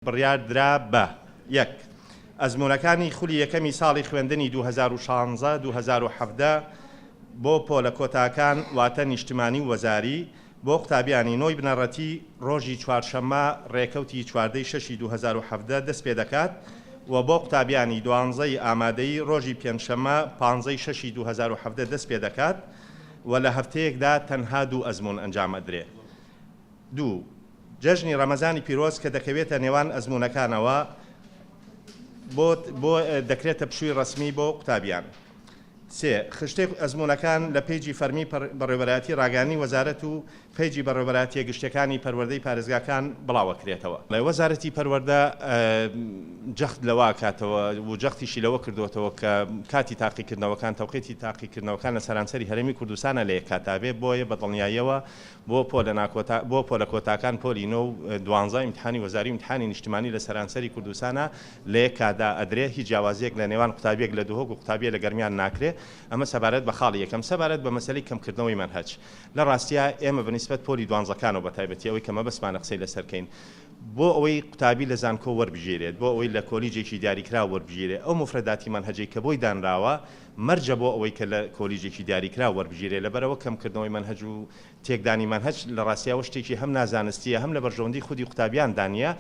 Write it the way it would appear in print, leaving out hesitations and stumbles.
بڕیار درا بە، یەک. ئەزموونەکانی خولی یەکەمی ساڵی خوێندنی 2016، 2017 بۆ پۆلە کۆتاکان واتە نیشتمانی و وەزاری بۆ قوتابیانی نۆی بنەڕەتی ڕۆژی چوارشەممە ڕێکەوتی 14 ی شەشی 2017 دەست پێ دەکات و بۆ قوتابیانی دوانزەی ئامادەیی ڕۆژی پێنجشەممە پانزەی شەشی 2017 دەست پێ دەکات و لە هەفتەیەکدا تەنها دوو ئەزموون ئەنجام ئەدرێ. دوو. جەژنی ڕەمەزانی پیرۆز کە دەکەوێتە نێوان ئەزموونەکانەوە بۆ بۆ دەکرێتە پشووی ڕەسمی بۆ قوتابیان. سێ. خشتەی ئەزموونەکان لە پەیجی فەرمی بەڕێوەبەرایەتی ڕاگەیاندنی وەزارەت و پەیجی بەڕێوەبەرایەتییە گشتییەکانی پەروەردەی پارێزگاکان بڵاوەکرێتەوە. وەزارەتی پەروەردە جەخت لەوە ئەکاتەوە و جەختیشی لەوە کردووەتەوە کە کاتی تاقیکردنەوەکان، تەوقیتی تاقیکردنەوەکان لە سەرانسەری هەرێمی کوردستانە لە یەک کاتا بێ، بۆیە بە دڵنیاییەوە بۆ پۆلە ناکۆتا بۆ پۆلە کۆتاکان پۆلی نۆ و دوانزە ئیمتحانی وەزاری و ئیمتحانی نیشتمانی لە سەرانسەری کوردستانا لە یەک کاتدا ئەدرێ هیچ جیاوازیەک لە نێوان قوتابیەک لە دهۆک و قوتابیە لە گەرمیان ناکرێ ئەمە سەبارەت بە خاڵی یەکەم سەبارەت بە مەسەلەی کەم کردنەوەی مەنهەج لە ڕاستیا ئێمە بە نیسبەت پۆلی دوانزەکانەوە بە تایبەتی ئەوەی کە مەبەستمانە قسەی لەسەر کەین بۆ ئەوەی قوتابی لە زانکۆ وەربگیرێت بۆ ئەوەی لە کۆلیجێکی دیاریکراو وەربگیرێ ئەو موفرەداتی مەنهەجەی کە بۆی دانراوە مەرجە بۆ ئەوەی کە لە کۆلیجێکی دیاریکراو وەربگیرێ، لەبەرئەوە کەمکردنەوەی مەنهەج و تێکدانی مەنهەج لە ڕاستیاوە شتێکی هەم نازانستییە هەم لە بەرژەوەندی خودی قوتابیاندا نییە.